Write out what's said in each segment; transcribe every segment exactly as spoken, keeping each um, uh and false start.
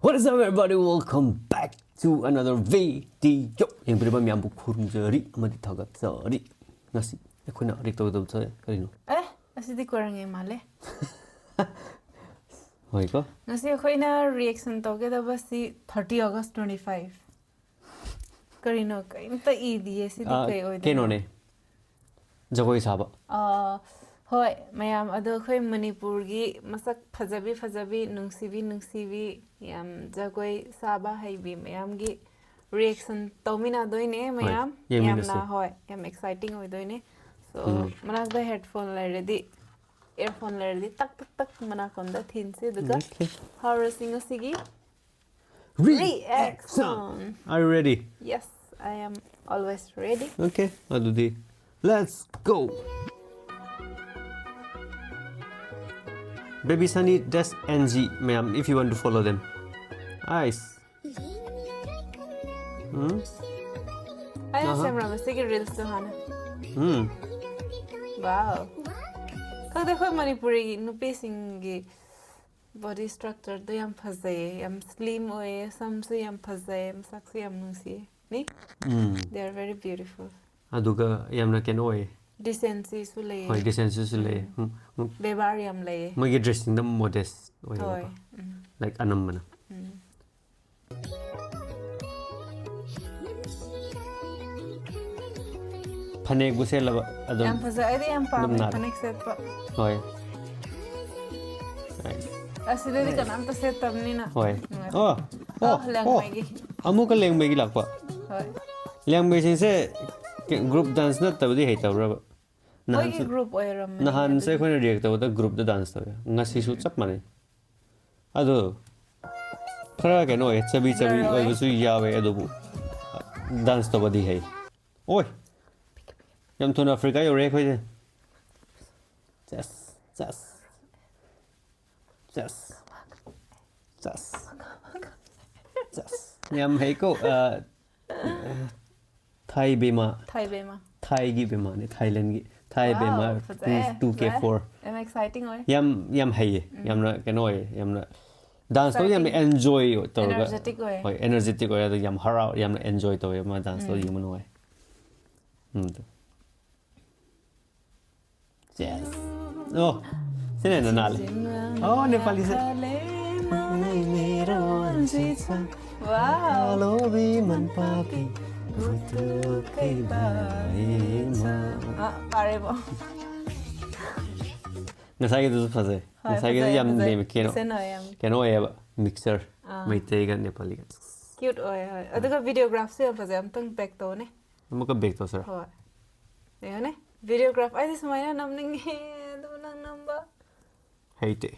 What is up, everybody? Welcome back to another video. ꯌꯦꯡꯕꯤꯔꯤꯕ ꯃꯌꯥꯝꯕꯨ ꯈꯨꯔꯨꯝꯖꯔꯤ ꯑꯃꯗꯤ ꯊꯥꯒꯠꯆꯔꯤ꯫ ꯉꯁꯤ ꯑꯩꯈꯣꯏꯅ react ꯇꯧꯒꯗꯕꯁꯦ ꯀꯔꯤꯅꯣ? ꯑꯦ, ꯑꯁꯤꯗꯤ ꯀꯣꯏꯔꯪꯉꯩ ꯃꯥꯜꯂꯦ꯫ ꯍꯣꯏꯀꯣ? ꯉꯁꯤ ꯑꯩꯈꯣꯏꯅ reaction ꯇꯧꯒꯗꯕꯁꯤ thirty August twenty five꯫ ꯀꯔꯤꯅꯣ? ꯀꯔꯤꯝꯇ ꯏꯗꯤꯌꯦ꯫ ꯁꯤꯗꯤ ꯑꯥ, ꯀꯩ ꯑꯣꯏꯗꯣꯏꯅꯣ? ꯀꯩꯅꯣꯅꯦ, ꯖꯒꯣꯏ ꯁꯥꯕ꯫ ꯑꯥ, ꯍꯣꯏ, ꯃꯌꯥꯝ꯫ ꯑꯗꯣ ꯑꯩꯈꯣꯏ ꯃꯅꯤꯄꯨꯔꯒꯤ ꯃꯁꯛ ꯐꯖꯕꯤ ꯐꯖꯕꯤ, ꯅꯨꯡꯁꯤꯕꯤ ꯅꯨꯡꯁꯤꯕꯤ, ꯌꯥꯝ ꯖꯒꯣꯏ ꯁꯥꯕ ꯍꯩꯕꯤ ꯃꯌꯥꯝꯒꯤ reaction ꯇꯧꯃꯤꯟꯅꯗꯣꯏꯅꯦ ꯃꯌꯥꯝ꯫ ꯌꯦꯡꯃꯤꯟꯅꯁꯤ꯫ ꯌꯥꯝꯅ, ꯍꯣꯏ, ꯌꯥꯝ exciting ꯑꯣꯏꯗꯣꯏꯅꯦ꯫ So, ꯎꯝ꯫ ꯃꯅꯥꯛꯇ headphone ꯂꯩꯔꯗꯤ, earphone ꯂꯩꯔꯗꯤ ꯇꯛ ꯇꯛ ꯇꯛ ꯃꯅꯥꯀꯣꯡꯗ ꯊꯤꯟꯁꯤ, ꯑꯗꯨꯒ Okay. ꯍꯧꯔꯁꯤ ꯉꯁꯤꯒꯤ Reaction. Reaction. Are you ready? Yes, I am always ready. Okay, ꯑꯗꯨꯗꯤ let's go. Baby Sunny dash N G, ꯃꯌꯥꯝ, if you want to follow them. Nice. ꯎꯝ? ꯑꯩꯅ ꯑꯍꯥ꯫ ꯁꯦꯝꯔꯝꯕ ꯁꯤꯒꯤ reels ꯇꯣ ꯍꯥꯟꯅ꯫ ꯎꯝ. Wow. ꯈꯪꯗꯦ, ꯑꯩꯈꯣꯏ ꯃꯅꯤꯄꯨꯔꯤꯒꯤ ꯅꯨꯄꯤꯁꯤꯡꯒꯤ body structure ꯗꯣ ꯌꯥꯝ ꯐꯖꯩꯌꯦ, ꯌꯥꯝ slim ꯑꯣꯏꯌꯦ, ꯁꯝꯁꯨ ꯌꯥꯝ ꯐꯖꯩꯌꯦ, ꯃꯁꯛꯁꯨ ꯌꯥꯝ ꯅꯨꯡꯁꯤꯌꯦ꯫ ꯅꯤ? ꯎꯝ. They are very beautiful. ꯑꯗꯨꯒ ꯌꯥꯝꯅ ꯀꯩꯅꯣ ꯑꯣꯏꯌꯦ. Decency ꯁꯨ ꯂꯩꯌꯦ꯫ ꯍꯣꯏ, decency ꯁꯨ ꯂꯩꯌꯦ. ꯎꯝ, ꯎꯝ. ꯕꯦꯕꯥꯔ ꯌꯥꯝ ꯂꯩꯌꯦ꯫ ꯃꯣꯏꯒꯤ dressing ꯗ modest ꯑꯣꯏꯌꯦꯕꯀꯣ. ꯍꯣꯏ꯫ ꯎꯝ. Like, ꯑꯅꯝꯕꯅ. ꯎꯝ. ꯐꯅꯦꯛꯄꯨ ꯁꯦꯠꯂꯕ ꯑꯗꯨꯝ. ꯌꯥꯝ ꯐꯖꯩ꯫ ꯑꯩꯗꯤ ꯌꯥꯝ ꯄꯥꯝꯃꯦ ꯑꯗꯨꯝ ꯅꯥꯔꯦ꯫ ꯐꯅꯦꯛ ꯁꯦꯠꯄ꯫ ꯍꯣꯏ꯫ Nice. ꯑꯁꯤꯗꯗꯤ Nice. ꯀꯅꯥꯝꯇ ꯁꯦꯠꯇꯕꯅꯤꯅ꯫ ꯍꯣꯏ꯫ ꯅꯨꯡꯉꯥꯏ꯫ ꯑꯣ, ꯑꯣ, ꯑꯣ, ꯑꯣ. ꯂꯦꯡꯃꯩꯒꯤ꯫ ꯑꯃꯨꯛꯀ ꯂꯦꯡꯃꯩꯒꯤ ꯂꯥꯛꯄ꯫ ꯍꯣꯏ꯫ ꯂꯦꯡꯃꯩꯁꯤꯡꯁꯦ group dance ꯅꯠꯇꯕꯗꯤ ꯍꯩꯇꯕ꯭ꯔꯕ? ꯃꯣꯏꯒꯤ ꯅꯍꯥꯟꯁꯨ, group ꯑꯣꯏꯔꯝꯃꯅꯤ ꯅꯍꯥꯟꯁꯦ ꯑꯗꯨꯗꯤ꯫ ꯑꯩꯈꯣꯏꯅ react ꯇꯧꯕꯗ group ꯇ dance ꯇꯧꯋꯦ꯫ ꯉꯁꯤꯁꯨ ꯆꯞ ꯃꯥꯟꯅꯩ꯫ ꯑꯗꯣ ꯈꯔ ꯀꯩꯅꯣ ꯑꯣꯏꯌꯦ, ꯆꯕꯤ ꯆꯕꯤ Blur ꯑꯣꯏ꯫ ꯑꯣꯏꯕꯁꯨ ꯌꯥꯎꯋꯦ, ꯑꯗꯨꯕꯨ dance ꯇꯧꯕꯗꯤ ꯍꯩ꯫ ꯑꯣꯏ! ꯌꯥꯝ ꯊꯨꯅ Africa ꯌꯧꯔꯦ ꯑꯩꯈꯣꯏꯁꯦ꯫ Yes, yes. Yes. Yes. Yes. ꯌꯥꯝ ꯍꯩꯀꯣ꯫ ꯑ, ꯊꯥꯏ ꯕꯦꯃꯥ꯫ ꯊꯥꯏ ꯕꯦꯃꯥ꯫ ꯊꯥꯏꯒꯤ ꯕꯦꯃꯥꯅꯦ, ꯊꯥꯏꯂꯦꯟꯒꯤ꯫ ꯊꯥꯏ Wow, ꯕꯦꯃꯥ ꯐꯖꯩ, two K four꯫ ꯐꯖꯩ꯫ ꯌꯥꯝ exciting ꯑꯣꯏ꯫ ꯌꯥꯝ, ꯌꯥꯝ ꯍꯩꯌꯦ꯫ ꯎꯝ꯫ ꯌꯥꯝꯅ ꯀꯩꯅꯣ ꯑꯣꯏꯌꯦ꯫ ꯌꯥꯝꯅ ꯗꯥꯟꯁ ꯇꯧꯕꯗ ꯌꯥꯝꯅ Exciting. ꯑꯦꯟꯖꯣꯏ ꯇꯧꯔꯒ Energetic ꯑꯣꯏ. ꯍꯣꯏ, ꯑꯦꯅꯔꯖꯦꯇꯤꯛ ꯑꯣꯏ, ꯑꯗꯨꯒ ꯌꯥꯝ ꯍꯔꯥꯎ, ꯌꯥꯝꯅ ꯑꯦꯟꯖꯣꯏ ꯇꯧꯋꯦ ꯃꯥ ꯗꯥꯟꯁ ꯇꯧꯕ ꯎꯝ. ꯌꯦꯡꯕ ꯅꯨꯡꯉꯥꯏ. ꯎꯝ, ꯑꯗꯨ. Yes. ꯑꯣ, ꯁꯤꯅ ꯍꯦꯟꯅ ꯅꯥꯜꯂꯦ. ꯑꯣ, ꯅꯦꯄꯥꯂꯤꯁꯦ꯫ Wow. ꯑ, ꯐꯔꯦꯕꯣ꯫ ꯉꯁꯥꯏꯒꯤꯗꯨꯁꯨ ꯐꯖꯩ꯫ ꯍꯣꯏ, ꯉꯁꯥꯏꯒꯤꯗꯨ ꯐꯖꯩ, ꯌꯥꯝ ꯐꯖꯩ꯫ ꯂꯦꯝꯃꯦ, ꯀꯩꯅꯣ, Decent ꯑꯣꯏ ꯌꯥꯝ꯫ ꯀꯩꯅꯣ ꯑꯣꯏꯌꯦꯕ, ꯃꯤꯛꯁꯆꯔ꯫ ꯑꯥ꯫ ꯃꯩꯇꯩꯒ ꯅꯦꯄꯥꯂꯤꯒ꯫ Cute ꯑꯣꯏ, ꯍꯣꯏ꯫ ꯑꯗꯨꯒ videographꯁꯨ ꯌꯥꯝ ꯐꯖꯩ, ꯑꯝꯇꯪ back ꯇꯧꯅꯦ꯫ ꯑꯃꯨꯛꯀ back ꯇꯧꯁꯤꯔꯣ? ꯍꯣꯏ꯫ ꯌꯦꯡꯉꯨꯅꯦ, videograph ꯑꯩꯗꯤ ꯁꯨꯃꯥꯏꯅ ꯅꯝꯅꯤꯡꯉꯦ, ꯑꯗꯨ ꯅꯪ ꯅꯝꯕ꯫ ꯍꯩꯇꯦ꯫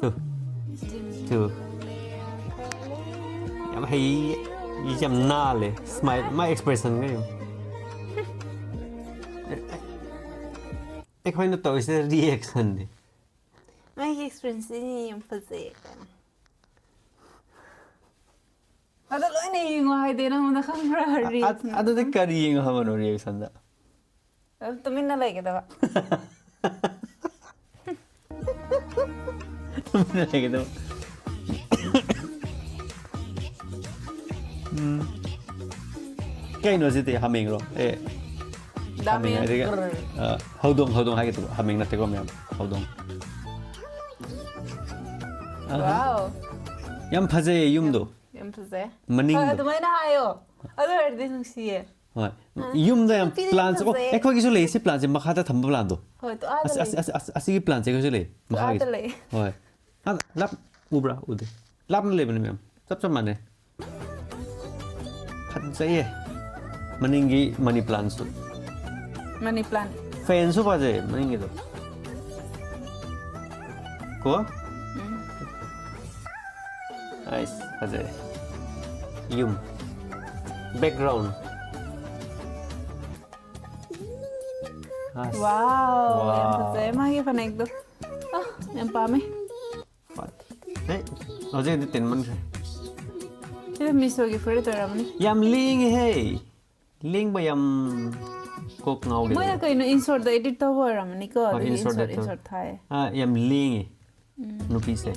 ꯇꯨ꯫ ꯇꯨ꯫ ꯌꯥꯝ ꯍꯩ, ꯌꯥꯝ ꯅꯥꯜꯂꯦ꯫ Smile, ꯃꯥ expressionꯒ ꯌꯦꯡꯉꯨ꯫ ꯑꯩꯈꯣꯏꯅ ꯇꯧꯔꯤꯁꯦ reactionꯅꯤ꯫ ꯃꯥꯒꯤ expressionꯁꯤ ꯌꯥꯝ ꯐꯖꯩ ꯀꯥꯏꯅ꯫ ꯑꯗꯣ ꯂꯣꯏꯅ ꯌꯦꯡꯉꯣ ꯍꯥꯏꯗꯤ ꯅꯪꯉꯣꯟꯗ ꯈꯪꯕ꯭ꯔꯥ? ꯑ-, ꯑ-, Reaction ꯑꯗꯨꯗꯤ ꯀꯔꯤ ꯌꯦꯡꯉꯣ ꯍꯥꯏꯕꯅꯣ reactionꯗ? ꯑꯗꯨꯝ ꯇꯨꯃꯤꯟꯅ ꯂꯩꯒꯗꯕ꯫ ꯇꯨꯃꯤꯟꯅ ꯂꯩꯒꯗꯕ꯫ ꯎꯝ꯫ ꯀꯩꯅꯣ ꯁꯤꯗꯤ? ꯍꯥꯃꯦꯡꯔꯣ? ꯑꯦ, ꯍꯥꯃꯦꯡ ꯗꯥꯃꯦ꯫ ꯍꯥꯏꯗꯤ, ꯑ, ꯍꯧꯗꯣꯡ, ꯍꯧꯗꯣꯡ ꯍꯥꯏꯒꯦ ꯇꯧꯕ꯫ ꯍꯥꯃꯦꯡ ꯅꯠꯇꯦꯀꯣ, ꯃꯌꯥꯝ꯫ ꯍꯧꯗꯣꯡ꯫ ꯑꯍ꯫ Wow. ꯌꯥꯝ ꯐꯖꯩꯌꯦ ꯌꯨꯝꯗꯣ꯫ ꯌꯥꯝ ꯐꯖꯩ꯫ ꯃꯅꯤꯡꯗꯣ꯫ ꯍꯣꯏ, ꯑꯗꯨꯃꯥꯏꯅ ꯍꯥꯏꯌꯣ꯫ ꯑꯗꯨ ꯑꯣꯏꯔꯗꯤ ꯅꯨꯡꯁꯤꯌꯦ꯫ ꯍꯣꯏ꯫ ꯑ, ꯌꯨꯝꯗ ꯌꯥꯝ ꯅꯨꯄꯤꯗꯤ plantꯁꯦ, ꯑꯣ, ꯐꯖꯩ꯫ ꯑꯩꯈꯣꯏꯒꯤꯁꯨ ꯂꯩ ꯁꯤ plantꯁꯦ, ꯃꯈꯥꯗ ꯊꯝꯕ plantꯇꯣ꯫ ꯍꯣꯏ, ꯇꯣ, ꯑꯥꯗ ꯑꯁ, ꯂꯩ꯫ ꯑꯁ, ꯑꯁ, ꯑꯁ, ꯑꯁꯤꯒꯤ plantꯁꯦ ꯑꯩꯈꯣꯏꯁꯨ ꯂꯩ, ꯃꯈꯥꯒꯤꯁꯦ꯫ ꯑꯥꯗ ꯂꯩ꯫ ꯍꯣꯏ꯫ ꯑꯥꯗ, ꯂꯥꯞ-, ꯎꯕ꯭ꯔꯥ? ꯎꯗꯦ꯫ ꯂꯥꯞꯅ ꯂꯩꯕꯅꯦ ꯃꯌꯥꯝ꯫ ꯆꯞ ꯆꯞ ꯃꯥꯟꯅꯩ꯫ ꯐꯖꯩꯌꯦ꯫ ꯃꯅꯤꯡꯒꯤ money plantꯁꯨ꯫ Money plant꯫ Fanꯁꯨ ꯐꯖꯩ ꯃꯅꯤꯡꯒꯤꯗꯣ꯫ ꯀꯣ? ꯎꯝ꯫ ꯑꯩꯁ, ꯐꯖꯩ꯫ ꯌꯨꯝ꯫ Background꯫ ꯑꯁ꯫ Wow, ꯌꯥꯝ Wow. ꯐꯖꯩ ꯃꯥꯒꯤ ꯐꯅꯦꯛꯇꯣ꯫ ꯑ, ꯌꯥꯝ ꯄꯥꯝꯃꯦ꯫ What? ꯍꯦ, ꯍꯧꯖꯤꯛ ꯑꯗꯨ ꯇꯦꯟꯃꯟꯈ꯭ꯔꯦ꯫ ꯁꯤꯗ Meeshoꯒꯤ ꯐꯨꯔꯤꯠ ꯑꯣꯏꯔꯝꯅꯤ꯫ ꯌꯥꯝ ꯂꯦꯡꯉꯦꯍꯦ꯫ ꯂꯦꯡꯕ ꯌꯥꯝ ꯀꯣꯛ ꯉꯥꯎꯒꯦ ꯃꯣꯏꯅ ꯇꯧꯋꯦ꯫ ꯀꯩꯅꯣ insertꯗ edit ꯇꯧꯕ ꯑꯣꯏꯔꯝꯃꯅꯤꯀꯣ, ꯍꯣꯏ, ꯑꯗꯨꯒꯤ insertꯗ insert, ꯇꯧ-, insert ꯊꯥꯏ꯫ ꯑꯥ, ꯌꯥꯝ ꯂꯦꯡꯉꯦ ꯎꯝ꯫ ꯅꯨꯄꯤꯁꯦ꯫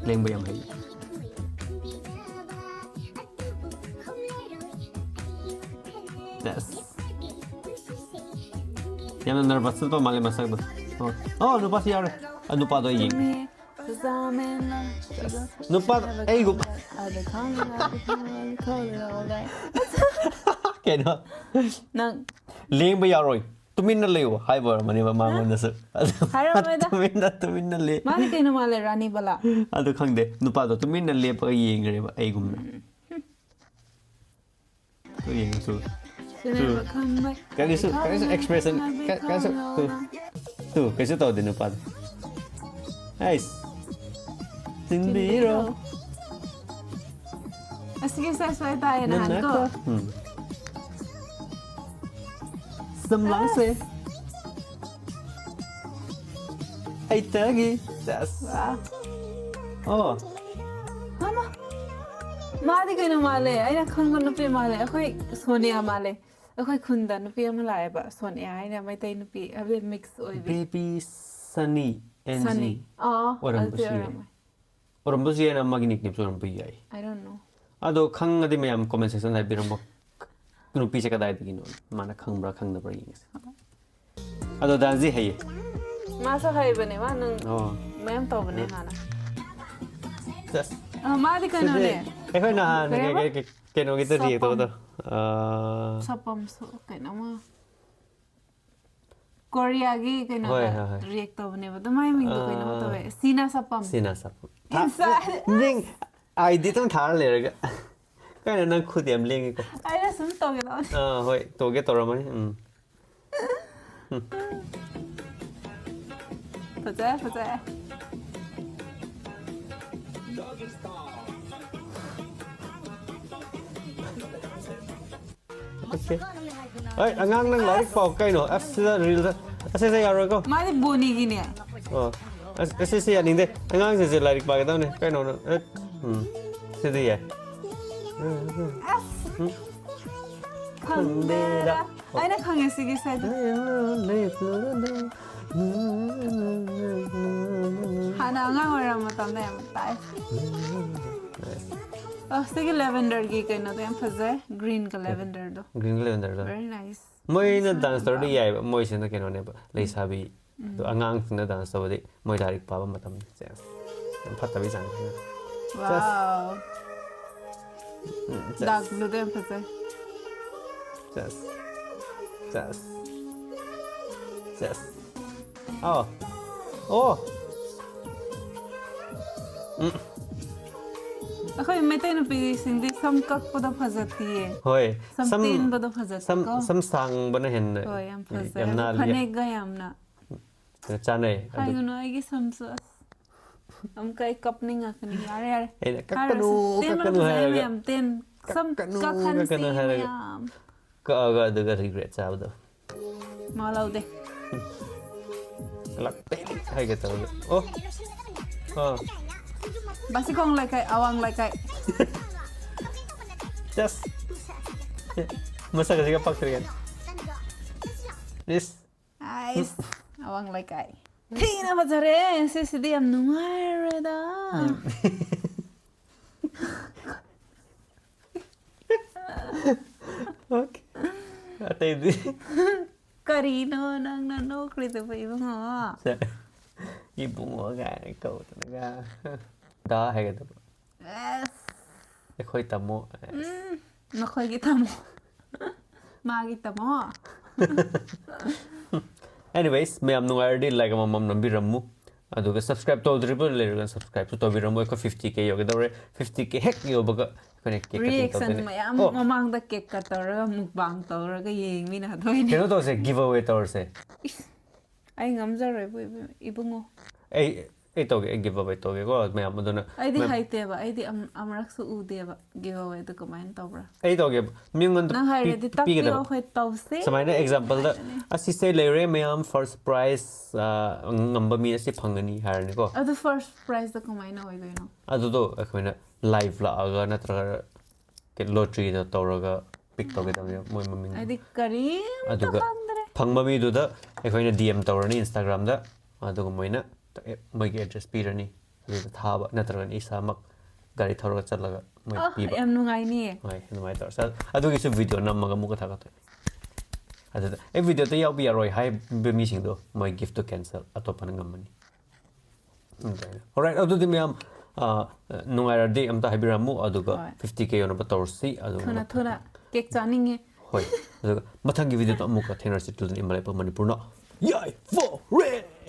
ꯂꯦꯡꯕ ꯌꯥꯝ ꯍꯩ꯫ Yes. ꯌꯥꯝꯅ nervous ꯆꯠꯄ ꯃꯥꯜꯂꯦ ꯃꯁꯛꯇꯣ꯫ ꯑꯣ, ꯑꯣ, ꯅꯨꯄꯥꯁꯨ ꯌꯥꯎꯔꯦ꯫ ꯑ, ꯅꯨꯄꯥꯗꯣ ꯑꯩ ꯌꯦꯡꯒꯦ꯫ Yes. ꯅꯨꯄꯥ, ꯑꯩꯒꯨꯝ- ꯀꯩꯅꯣ? ꯅꯪ ꯂꯦꯡꯕ ꯌꯥꯔꯣꯏ, ꯇꯨꯃꯤꯟꯅ ꯂꯩꯌꯨ ꯍꯥꯏꯕ ꯑꯣꯏꯔꯝꯃꯅꯦꯕ ꯃꯉꯣꯟꯗꯁꯨ꯫ ꯑꯗꯨ ꯍꯥꯏꯔꯝꯃꯣꯏꯗ꯫ ꯇꯨꯃꯤꯟꯅ, ꯇꯨꯃꯤꯟꯅ ꯂꯦ-, ꯃꯥꯗꯤ ꯀꯩꯅꯣ ꯃꯥꯜꯂꯦ, ꯔꯥꯅꯤ ꯕꯂꯥ꯫ ꯑꯗꯨ ꯈꯪꯗꯦ, ꯅꯨꯄꯥꯗꯣ ꯇꯨꯃꯤꯟꯅ ꯂꯦꯞꯄꯒ ꯌꯦꯡꯈ꯭ꯔꯦꯕ ꯑꯩꯒꯨꯝꯅ꯫ ꯇꯨ ꯌꯦꯡꯉꯨ, ꯇꯨ꯫ ꯁꯤꯅꯦꯕ ꯈꯪꯕ꯫ ꯀꯔꯤꯁꯨ, ꯀꯔꯤꯁꯨ expression, ꯀ-, ꯀꯔꯤꯁꯨ, ꯇꯨ꯫ ꯇꯨ, ꯀꯩꯁꯨ ꯇꯧꯗꯦ ꯅꯨꯄꯥꯗꯣ꯫ ꯑꯩꯁ꯫ ꯆꯤꯟꯕꯤꯔꯣ꯫ ꯑꯁꯤꯒꯤ ꯁꯦꯁ ꯑꯣꯏ ꯇꯥꯏꯌꯦ ꯅꯍꯥꯟ ꯀꯣ꯫ ꯅꯅꯥꯛꯇ꯫ ꯎꯝ꯫ ꯁꯝꯂꯥꯡꯁꯦ꯫ ꯑꯩꯇꯒꯤ꯫ ꯁꯦꯁ꯫ ꯋꯥ꯫ ꯑꯣ꯫ ꯃꯥꯃ꯫ ꯃꯥꯗꯤ ꯀꯩꯅꯣ ꯃꯥꯜꯂꯦ, ꯑꯩꯅ ꯈꯪꯕ ꯅꯨꯄꯤ ꯃꯥꯜꯂꯦ, ꯑꯩꯈꯣꯏ ꯁꯣꯅꯤꯌꯥ ꯃꯥꯜꯂꯦ꯫ ꯑꯩꯈꯣꯏ ꯈꯨꯟꯗ ꯅꯨꯄꯤ ꯑꯃ ꯂꯥꯛꯑꯦꯕ, ꯁꯣꯅꯤꯌꯥ ꯍꯥꯏꯅ ꯃꯩꯇꯩ ꯅꯨꯄꯤ, ꯍꯥꯏꯕꯗꯤ mix ꯑꯣꯏꯕꯤ꯫ Baby Sunny, N G꯫ ꯁꯅꯤ꯫ ꯑꯥ, ꯑꯣꯏꯔꯝꯕꯁꯨ ꯑꯗꯨꯗꯤ ꯌꯥꯏ꯫ ꯑꯣꯏꯔꯝꯃꯣꯏ꯫ ꯑꯣꯏꯔꯝꯕꯁꯨ ꯌꯥꯏ, ꯃꯥꯒꯤ nickname ꯁꯨ ꯑꯣꯏꯔꯝꯕ ꯌꯥꯏ꯫ I don't know꯫ ꯑꯗꯣ ꯈꯪꯉꯗꯤ ꯃꯌꯥꯝ comment section ꯍꯥꯏꯕꯤꯔꯝꯃꯣ꯫ ꯅꯨꯄꯤꯁꯦ ꯀꯗꯥꯏꯗꯒꯤꯅꯣ? ꯃꯥꯅ ꯈꯪꯕ꯭ꯔꯥ ꯈꯪꯗꯕ꯭ꯔꯥ ꯌꯦꯡꯉꯁꯤ꯫ ꯑꯗꯣ dance ꯗꯤ ꯍꯩꯌꯦ꯫ ꯃꯥꯁꯨ ꯍꯩꯕꯅꯦ, ꯃꯥ ꯅꯪ ꯑꯣ꯫ ꯃꯌꯥꯝ ꯇꯧꯕꯅꯦ ꯍꯥꯟꯅ꯫ Just ꯑ, ꯃꯥꯗꯤ ꯀꯩꯅꯣꯅꯦ꯫ ꯁꯤꯗꯤ ꯑꯩꯈꯣꯏ ꯅꯍꯥꯟ ꯀꯩ ꯍꯥꯏꯕ? ꯀꯩ-, ꯀꯩ-, ꯀꯩꯅꯣꯒꯤꯗ react ꯁꯄꯝ꯫ ꯇꯧꯕꯗꯣ꯫ ꯑ, ꯁꯄꯝꯁꯨ ꯀꯩꯅꯣꯃ꯫ ꯀꯣꯔꯤꯌꯥꯒꯤ ꯀꯩꯅꯣꯗ ꯍꯣꯏ, ꯍꯣꯏ, ꯍꯣꯏ꯫ React ꯇꯧꯕꯅꯦꯕ꯫ ꯑꯗꯨ ꯃꯥꯏ ꯃꯤꯡꯗꯣ ꯀꯩꯅꯣ ꯑ, ꯇꯧꯋꯦ꯫ ꯁꯤꯅꯥ ꯁꯄꯝ꯫ ꯁꯤꯅꯥ ꯁꯄꯝ꯫ ꯊꯥ-, ꯏꯟꯁꯥ-, ꯃꯤꯡ ID ꯑꯗꯨꯝ ꯊꯥꯔ ꯂꯩꯔꯒ꯫ ꯀꯩꯅꯣ ꯅꯪ ꯈꯨꯠ ꯌꯥꯝ ꯂꯦꯡꯉꯤꯀꯣ꯫ ꯑꯩꯅ ꯁꯨꯝ ꯇꯧꯒꯦ ꯇꯧꯕꯅꯦ꯫ ꯑꯥ, ꯍꯣꯏ, ꯇꯧꯒꯦ ꯇꯧꯔꯝꯃꯅꯤ꯫ ꯎꯝ꯫ ꯎꯝ꯫ ꯐꯖꯔꯦ, ꯐꯖꯔꯦ꯫ Okay꯫ ꯑꯩ ꯑꯉꯥꯡ ꯅꯪ ꯂꯥꯏꯔꯤꯛ ꯄꯥꯎ ꯀꯩꯅꯣ? ꯑꯁ, ꯁꯤꯗ reel ꯗ꯫ ꯑꯁ, ꯁꯤꯗ ꯌꯥꯔꯣꯏꯀꯣ꯫ ꯃꯥꯗꯤ ꯕꯣꯅꯤꯒꯤꯅꯦ꯫ ꯑꯣ꯫ ꯑꯁ, ꯑꯁ, ꯁꯤ ꯌꯥꯅꯤꯡꯗꯦ꯫ ꯑꯉꯥꯡꯁꯤꯡꯁꯦ ꯂꯥꯏꯔꯤꯛ ꯄꯥꯒꯗꯕꯅꯤ꯫ ꯀꯩꯅꯣ ꯅꯪ? ꯑꯦ, ꯎꯝ꯫ ꯁꯤꯗꯤ ꯌꯥꯏ꯫ ꯑꯁ꯫ ꯎꯝ꯫ ꯈꯪꯗꯦꯗ꯫ ꯑꯩꯅ ꯈꯪꯉꯦ ꯁꯤꯒꯤ ꯁ꯭ꯋꯥꯏꯗ꯫ ꯍꯥꯟꯅ ꯑꯉꯥꯡ ꯑꯣꯏꯔꯝꯕ ꯃꯇꯝꯗ ꯌꯥꯝ ꯇꯥꯏ꯫ ꯑ, ꯁꯤꯒꯤ lavender ꯒꯤ ꯀꯩꯅꯣꯗꯣ ꯌꯥꯝ ꯐꯖꯩ, green ꯒ lavender ꯗꯣ꯫ Green ꯒ lavender ꯗꯣ꯫ Very nice. ꯃꯣꯏꯅ ꯌꯥꯝ dance ꯇꯧꯔꯗꯤ ꯄꯥꯝꯃꯦ꯫ ꯌꯥꯏꯑꯕ, ꯃꯣꯏꯁꯤꯅ ꯀꯩꯅꯣꯅꯦꯕ, ꯂꯩꯁꯥꯕꯤ꯫ ꯑꯗꯣ ꯑꯉꯥꯡꯁꯤꯡꯅ dance ꯇꯧꯕꯗꯤ ꯃꯣꯏ ꯂꯥꯏꯔꯤꯛ ꯄꯥꯕ ꯃꯇꯝꯅꯤ꯫ ꯁꯦꯁ꯫ ꯌꯥꯝ ꯐꯠꯇꯕꯩ ꯆꯥꯡ꯫ Wow. ꯎꯝ, ꯁꯦꯁ꯫ Dark blue ꯗꯣ ꯌꯥꯝ ꯐꯖꯩ꯫ ꯁꯦꯁ꯫ ꯁꯦꯁ꯫ ꯁꯦꯁ꯫ ꯑꯥꯎ꯫ ꯑꯣ꯫ ꯎꯝ꯫ ꯑꯩꯈꯣꯏ ꯃꯩꯇꯩ ꯅꯨꯄꯤꯁꯤꯡꯗꯤ ꯁꯝ ꯀꯛꯄꯗꯣ ꯐꯖꯗꯤꯌꯦ꯫ ꯍꯣꯏ꯫ ꯁꯝ ꯁꯝ, ꯇꯦꯟꯕꯗꯣ ꯐꯖꯗꯦꯀꯣ꯫ ꯁꯝ, ꯁꯝ ꯁꯥꯡꯕꯅ ꯍꯦꯟꯅ ꯍꯣꯏ, ꯌꯥꯝ ꯐꯖꯩ꯫ ꯌꯥꯝ ꯑꯗꯨ ꯅꯥꯜꯂꯤ꯫ ꯐꯅꯦꯛꯒ ꯌꯥꯝꯅ꯫ ꯆꯥꯅꯩ꯫ ꯑꯗꯨ ꯍꯥꯏꯒꯅꯨ, ꯑꯩꯒꯤ ꯁꯝꯁꯨ ꯑꯁ꯫ ꯑꯃꯨꯛꯀ ꯑꯩ ꯀꯞꯅꯤꯡꯉꯛꯀꯅꯤ꯫ ꯌꯥꯔꯦ, ꯌꯥꯔꯦ꯫ ꯑꯩꯅ, "ꯀꯛꯀꯅꯨ, ꯍꯥꯏꯔꯁꯨ ꯇꯦꯟꯕꯅ ꯀꯛꯀꯅꯨ" ꯐꯖꯩ ꯍꯥꯏꯔꯒ꯫ ꯃꯌꯥꯝ ꯇꯦꯟ-, ꯁꯝ ꯀꯛꯀꯅꯨ, ꯀꯛꯍꯟꯁꯤ ꯀꯛꯀꯅꯨ ꯍꯥꯏꯔꯒ꯫ ꯃꯌꯥꯝ꯫ ꯀꯛꯑꯒ ꯑꯗꯨꯒ regret ꯆꯥꯕꯗꯣ꯫ ꯃꯋꯥ ꯂꯧꯗꯦ꯫ ꯂꯥꯛꯇꯦ ꯍꯥꯏꯒꯦ ꯇꯧꯔꯒ꯫ ꯑꯣ꯫ ꯑꯥ꯫ ꯕꯥꯁꯤꯈꯣꯡ ꯂꯩꯀꯥꯏ, ꯑꯋꯥꯡ ꯂꯩꯀꯥꯏ꯫ Just꯫ ꯃꯁꯛ ꯑꯁꯤꯒ ꯄꯛꯇ꯭ꯔꯦ꯫ Please꯫ ꯑꯥꯏꯁ, ꯑꯋꯥꯡ ꯂꯩꯀꯥꯏ꯫ ꯊꯤꯅ ꯐꯖꯔꯦ꯫ ꯁꯤꯁꯤꯗꯤ ꯌꯥꯝ ꯅꯨꯡꯉꯥꯏꯔꯦꯗ꯫ ꯎꯝ꯫ Okay꯫ ꯑꯇꯩꯗꯤ? ꯀꯔꯤꯅꯣ ꯅꯪꯅ ꯅꯣꯛꯈ꯭ꯔꯤꯗꯨꯕꯨ, ꯏꯕꯨꯡꯉꯣ? ꯁꯦ, ꯏꯕꯨꯡꯉꯣ ꯀꯥꯏꯅ ꯀꯧꯗꯅꯒ꯫ ꯗꯥ ꯍꯥꯏꯒꯗꯕ꯫ ꯑꯁ꯫ ꯑꯩꯈꯣꯏ ꯇꯥꯃꯣ꯫ ꯎꯝ, ꯅꯈꯣꯏꯒꯤ ꯇꯥꯃꯣ꯫ ꯃꯥꯒꯤ ꯇꯥꯃꯣ꯫ Anyways, ꯃꯌꯥꯝ ꯅꯨꯡꯉꯥꯏꯔꯗꯤ like ꯑꯃꯃꯝ ꯅꯝꯕꯤꯔꯝꯃꯨ꯫ ꯑꯗꯨꯒ subscribe ꯇꯧꯗ꯭ꯔꯤꯕ ꯂꯩꯔꯒꯅ subscribeꯁꯨ ꯇꯧꯕꯤꯔꯝꯃꯨ꯫ ꯑꯩꯈꯣꯏ fifty K ꯌꯧꯒꯗꯧꯔꯦ꯫ Fifty K ꯍꯦꯛ ꯌꯧꯕꯒ ꯑꯩꯈꯣꯏꯅ cake cutting reaction ꯇꯧꯗꯣꯏꯅꯦ꯫ ꯃꯌꯥꯝ ꯑꯣ꯫ ꯃꯃꯥꯡꯗ cake cut ꯇꯧꯔꯒ mukbang ꯇꯧꯔꯒ ꯌꯦꯡꯃꯤꯟꯅꯗꯣꯏꯅꯦ꯫ ꯀꯩꯅꯣ ꯇꯧꯁꯦ, giveaway ꯇꯧꯔꯁꯦ꯫ ꯏꯁ, ꯑꯩ ꯉꯝꯖꯔꯣꯏꯕꯨ, ꯏꯕꯨ-, ꯏꯕꯨꯡꯉꯣ꯫ ꯑꯩ, ꯑꯩ ꯇꯧꯒꯦ, ꯑꯩ giveaway ꯇꯧꯒꯦꯀꯣ, ꯃꯌꯥꯝ ꯑꯗꯨꯅ ꯑꯩꯗꯤ ꯃꯌꯥꯝ ꯍꯩꯇꯦꯕ, ꯑꯩꯗꯤ ꯑꯝ-, ꯑꯃꯨꯔꯛꯁꯨ ꯎꯗꯦꯕ giveawayꯗꯨ ꯀꯃꯥꯏꯅ ꯇꯧꯕ꯭ꯔꯥ? ꯑꯩ ꯇꯧꯒꯦ, ꯃꯤꯉꯣꯟꯗ ꯅꯪ ꯄꯤ-, ꯍꯩꯔꯗꯤ ꯇꯥꯛꯄꯤꯌꯣ, ꯄꯤꯒꯗꯕ꯫ ꯑꯩꯈꯣꯏ ꯇꯧꯁꯦ꯫ ꯁꯨꯃꯥꯏꯅ exampleꯗ, ꯍꯥꯏꯔꯅꯤ꯫ "ꯑꯁꯤꯁꯦ ꯂꯩꯔꯦ ꯃꯌꯥꯝ, first prize, ꯑ, ꯉꯝꯕ ꯃꯤ ꯑꯁꯤ ꯐꯪꯒꯅꯤ" ꯍꯥꯏꯔꯅꯤꯀꯣ꯫ ꯑꯗꯨ first prizeꯇ ꯀꯃꯥꯏꯅ ꯑꯣꯏꯗꯣꯏꯅꯣ? ꯑꯗꯨꯗꯣ ꯑꯩꯈꯣꯏꯅ live ꯂꯥꯛꯑꯒ ꯅꯠꯇ꯭ꯔꯒ lotteryꯗ ꯇꯧꯔꯒ pick ꯇꯧꯒꯗꯕꯅꯦ ꯃꯣꯏ ꯃꯃꯤꯡ꯫ ꯑꯩꯗꯤ ꯀꯔꯤꯝꯇ ꯑꯗꯨꯒ ꯈꯪꯗ꯭ꯔꯦ꯫ ꯐꯪꯕ ꯃꯤꯗꯨꯗ ꯑꯩꯈꯣꯏꯅ ꯗꯤ ꯑꯦꯝ ꯇꯧꯔꯅꯤ ꯏꯟꯁꯇꯥꯒ꯭ꯔꯥꯝꯗ, ꯑꯗꯨꯒ ꯃꯣꯏꯅ ꯃꯣꯏꯒꯤ ꯑꯦꯗ꯭ꯔꯦꯁ ꯄꯤꯔꯅꯤ, ꯑꯗꯨꯗ ꯊꯥꯕ, ꯅꯠꯇ꯭ꯔꯒꯅ ꯏꯁꯥꯃꯛ ꯒꯥꯔꯤ ꯊꯧꯔꯒ ꯆꯠꯂꯒ ꯃꯣꯏ ꯑ, ꯄꯤꯕ꯫ ꯌꯥꯝ ꯅꯨꯡꯉꯥꯏꯅꯤꯌꯦ꯫ ꯍꯣꯏ, ꯑꯗꯨꯃꯥꯏꯅ ꯇꯧꯔꯁꯦ꯫ ꯑꯗꯨꯒꯤꯁꯨ ꯚꯤꯗꯤꯑꯣ ꯅꯝꯃꯒ ꯑꯃꯨꯛꯀ ꯊꯥꯒꯠꯇꯣꯏꯅꯤ꯫ ꯑꯗꯨꯗ ꯑꯩ ꯚꯤꯗꯤꯑꯣꯗ ꯌꯥꯎꯕ ꯌꯥꯔꯣꯏ ꯍꯥꯏꯕ ꯃꯤꯁꯤꯡꯗꯣ ꯃꯣꯏ ꯒꯤꯐꯇꯣ ꯀꯦꯟꯁꯦꯜ, ꯑꯇꯣꯞꯄꯅ ꯉꯝꯃꯅꯤ꯫ ꯑꯗꯨꯃꯥꯏꯅ꯫ Alright, ꯑꯗꯨꯗꯤ ꯃꯌꯥꯝ, ꯑ, ꯅꯨꯡꯉꯥꯏꯔꯗꯤ ꯑꯝꯇ ꯍꯥꯏꯕꯤꯔꯝꯃꯨ, ꯑꯗꯨꯒ ꯍꯣꯏ꯫ ꯐꯤꯐꯇꯤ ꯀꯦ ꯌꯧꯅꯕ ꯇꯧꯔꯁꯤ꯫ ꯑꯗꯨꯒ ꯊꯨꯅ ꯊꯨꯅ ꯀꯦꯛ ꯆꯥꯅꯤꯡꯉꯦ꯫ ꯍꯣꯏ, ꯑꯗꯨꯒ ꯃꯊꯪꯒꯤ ꯚꯤꯗꯤꯑꯣꯗ ꯑꯃꯨꯛꯀ ꯊꯦꯡꯅꯔꯁꯤ꯫ Till then, ꯏꯃꯥ ꯂꯩꯄꯥꯛ ꯃꯅꯤꯄꯨꯔꯅ ꯌꯥꯏꯐꯔꯦ꯫